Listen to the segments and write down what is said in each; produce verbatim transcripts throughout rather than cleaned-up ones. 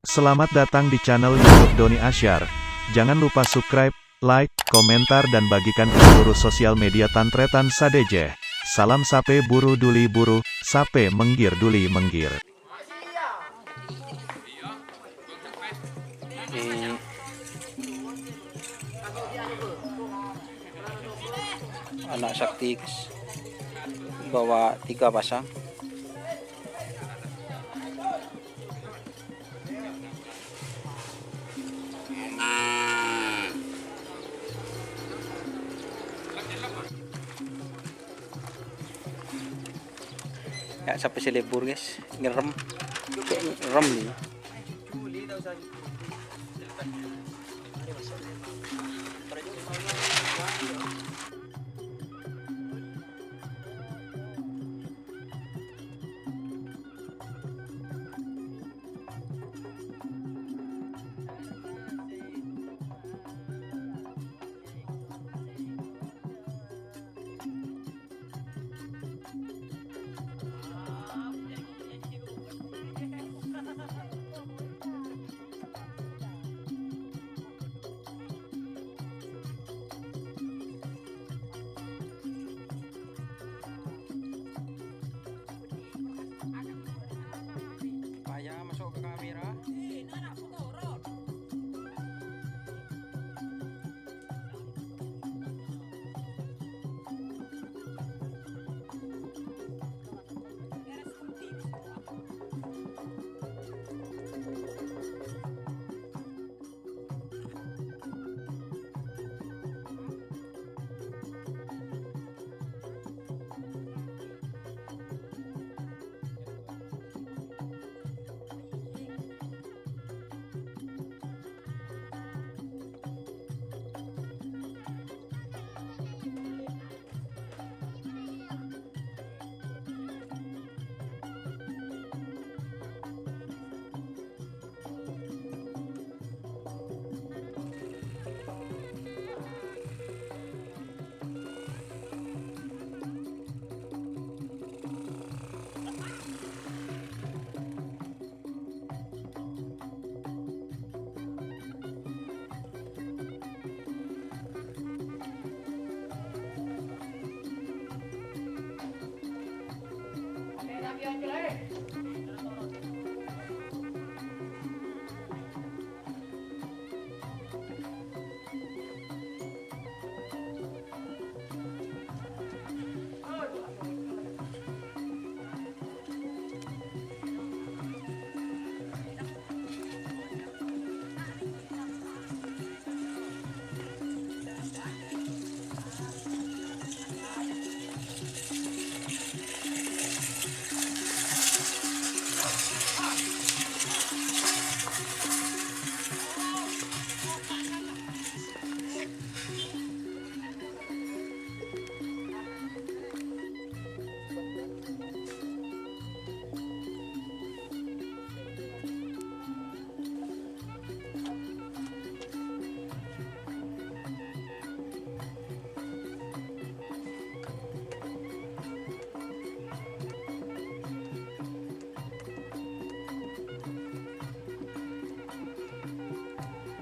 Selamat datang di channel YouTube Doni Asyar. Jangan lupa subscribe, like, komentar, dan bagikan ke seluruh sosial media tan-tarètan sadhâjâ. Salam sapè buru duli buru, sapè mèngghir duli mèngghir. Ini anak sakti bawa tiga pasang. Ya, sapè sè lebur, guys. Ngerem. Ngerem nih. Paya masuk ke kamera.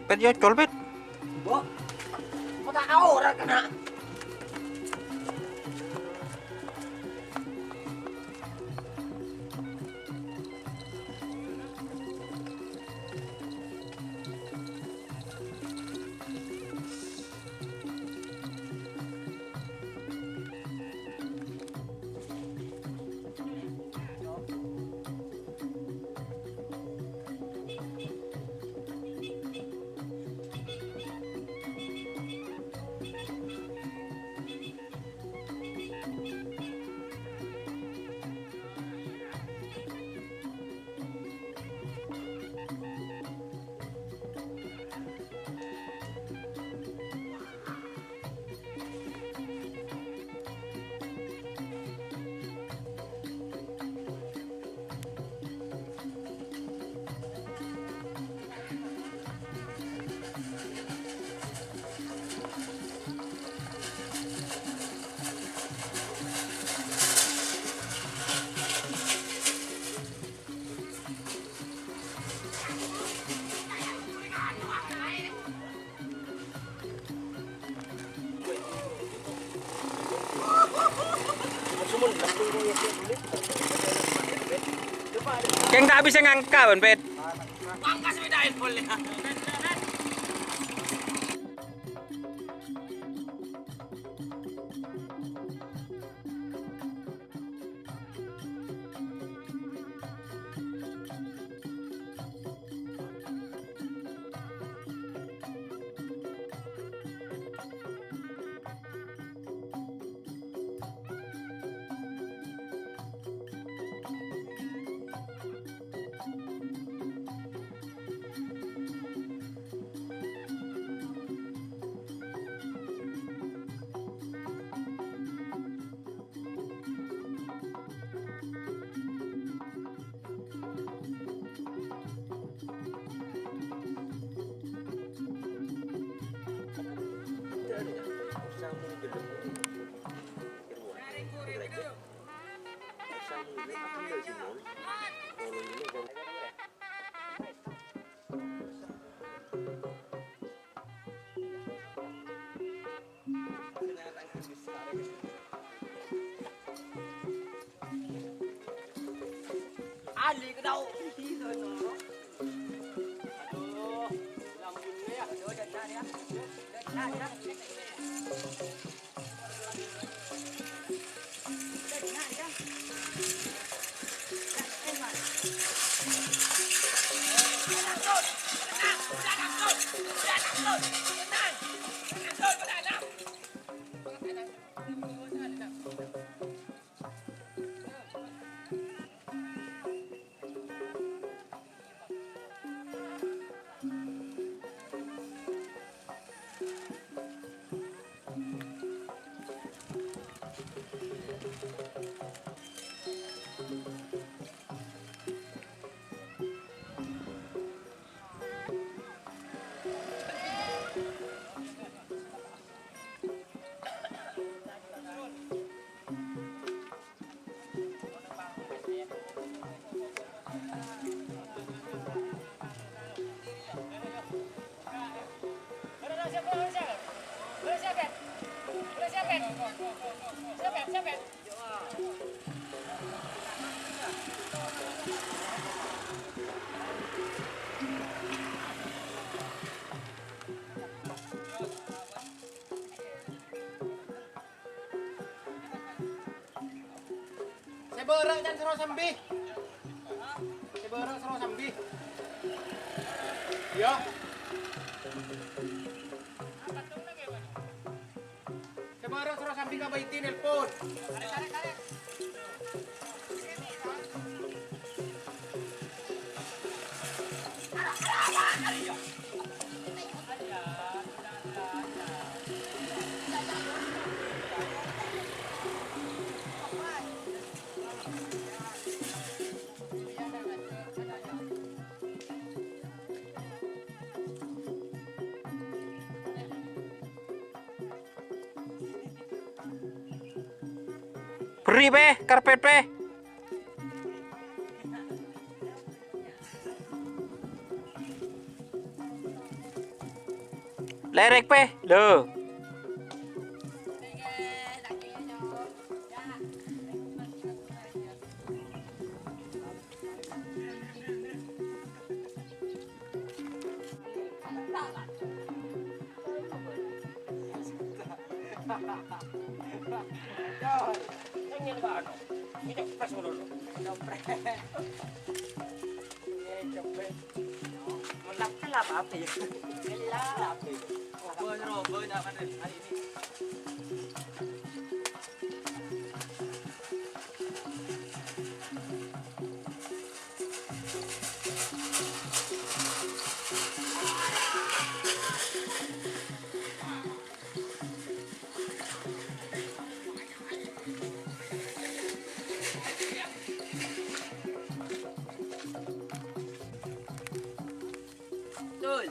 Pet, yo, col, Pet. Bo. Kok ta' ora kena. Kèng ta' bisa ngangka', bân, Pèt. Sè bârâ' can soro sambi. Sè bârâ' soro sambi. Iyâ. Sè bârâ' soro sambi ka Baiti nelpon. Berri', Pè, karpet, Pè. Lèrèk, Pè, lho. Yang nyel ba anu. Ini pres ngono lho. Nyopres. Ini nyopres. Melap kelap apa ya? Kelap. Apa ya? Apa ya? Apa ya? Hari ini. Betul.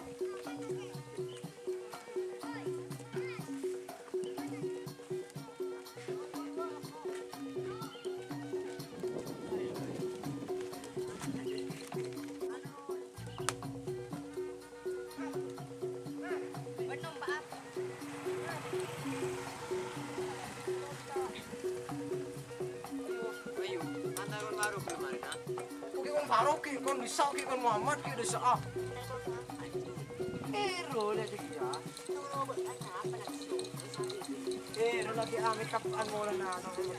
Ayo, antar warung kemarin, ah. Oke, kok Karo ghi' kon Lisa, ghi' kon Muhammad, ghi' Lisa, ah. Ero la dia. Ero lagi ame kap an mola na, no, no, no.